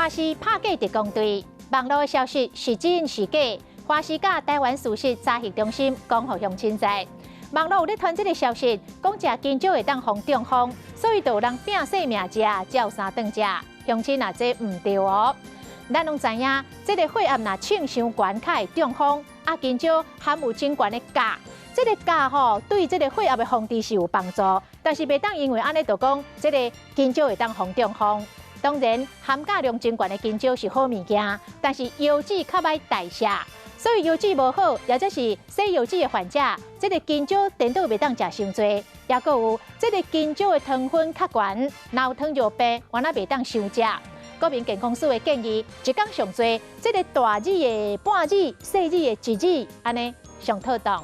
華視拍假特工隊，網路的消息是真是假？華視佮台灣事實查核中心講予鄉親知。網路有咧傳這个消息，講食香蕉會當防中風，所以就有人拚性命食，照三頓食。鄉親啊，這毋對哦。咱攏知影，這个血壓若衝傷懸，較會中風。啊，香蕉含有真懸的鉀，這个鉀吼對這个血壓的防治是有幫助，但是袂當因為按呢就講這个香蕉會當防中風。當然，含鉀量真懸的香蕉是好物件，但是腰子較䆀代謝，所以腰子無好，抑者是洗腰子的患者，這个香蕉顛倒袂當食傷濟。抑閣有這个香蕉的糖分較懸，若有糖尿病，原來袂當傷食。國民健康署的建議，一工上濟，這个大籽的半籽，細籽的一籽，按呢上妥當。